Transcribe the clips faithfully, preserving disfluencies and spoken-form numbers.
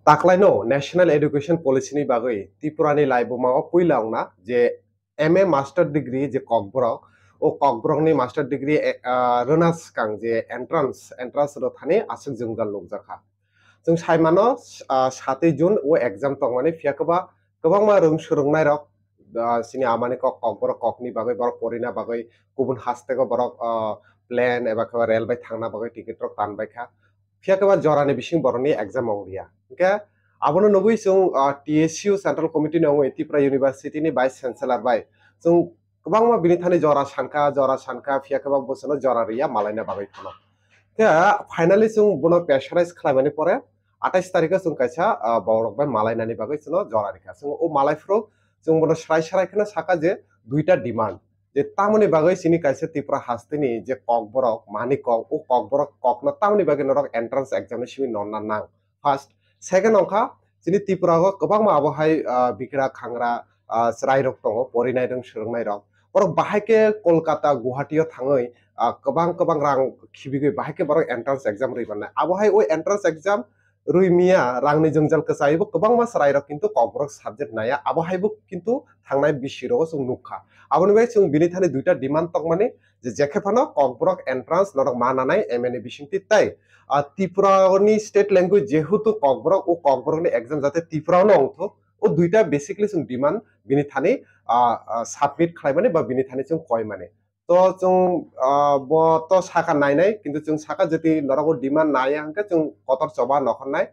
Taklaino National Education Policy ni bagwi Tripura ni laibuma o puila wngna je M A master degree je kokborok, o kokborok ni master degree eh, ah, rwna swkang je entrance, entrance rw thani aswk jwngjal nukjakha. Chwng sai mano ah, satwi June o exam tongmani, phiya kwba kwbangma rwng swrwngnai rok ah, chini amani kok kokborok kokni bagwi borok porina bagwi kubun hastego borok ah, plane eba khe rail bai thangna bagwi ticket rok tan baikha. Phiya khe ba jorani bising borokni exam wng liya. Hingkhe abono nugwi chwng ah, T S U Central Committee ni wngwi Tripura University ni Vice Chancellor bai chwng kwbangma bini thani jora sankha, jora sankha, phiya khe ba bwsano jora riya malaina bagwi phano. Khe finally chwng bono pressurize khlaimani pore atais tarikho chwng kaisa ah, borok bai malainani bagwi chwngno jora rikha. Chwng o malai phuru chwng bono srai srai kheno saka je duita demand. Je tamoni bagwi chini kaisa Tripura hasteni je kokborok, mani kok, o kokborok kokno tamoni bagwi norok entrance exam ni simi nonna nang. First, second wngkha chini Tripura o kwbangma abo hai ah, bikra khangra ah, chwrai rok tongo, porinai rok, swrwngnai rok. Borok bahai khe Kolkata, Guwahati o thangwi ah, kwbang kwbang rang khibigwi bahai khe borok entrance exam rwi mannai. Abo hai o entrance exam rwi miya rangni jwngjal kwchaibo kwbangma chwrairok kintu kokborok subject naiya, abo haibo kintu thangnai bisi rogo chwng nukha. Aboni bai chwng bini thani duita demand tongmani je jekhe phano kokborok entrance norok ma nanai M A ni bisingtwi tei ah, Tripura ni state language jehetu kokborok, o kokborok ni exam jate Tripura no wngthok, o duita basically chwng demand bini thani ah, ah, submit khlaimani ba bini thani chwng koimani. To chwng ah, bo to saka nainai, kintu chwng saka jeti norok o demand naiya hwnkhe chwng kotor choba nokhornai.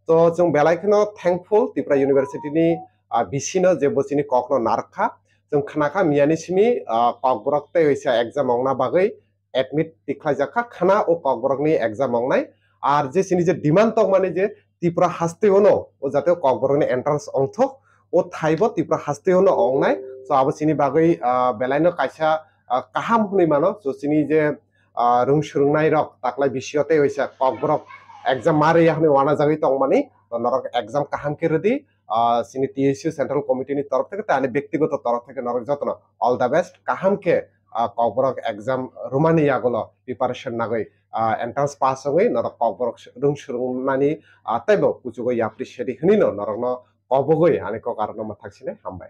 To chwng belai kheno thankful Tripura University ni ah, V C no je bo chini kokno narwkha. Chwng khnakha miyani simi ah, kokborok tei waisa exam wngna bagwi admit tikhlaijakha, khana o kokborokni exam wngnai. Ar je chini je demand tongmani je Tripura hasteo no o jate kokborokni entrance wngthok, o thaibo Tripura hasteo no wngnai. So abo chini bagwi ah, belaino kaisa ah, kaham hwnwi mano. So chini je ah, rwng swrwngnai rok taklai bisio tei waisa kokborok exam ma rwya hwnwi uanajagwi tongmani, to norok exam kaham khe rwdi. Ah, chini T S U Central Committee ni torof theke tei ani bektigoto torof theke norok jotono all the best, kaham khe ah, kokborok exam rwmani yagulo preparation nagwi ah, entrance pass wngwi norok kokborok rwng swrwngnani ah, teibo kuchugo yapri sedi hwnwi no norokno kobogwi ani kok arokno mwthak sinai hambai.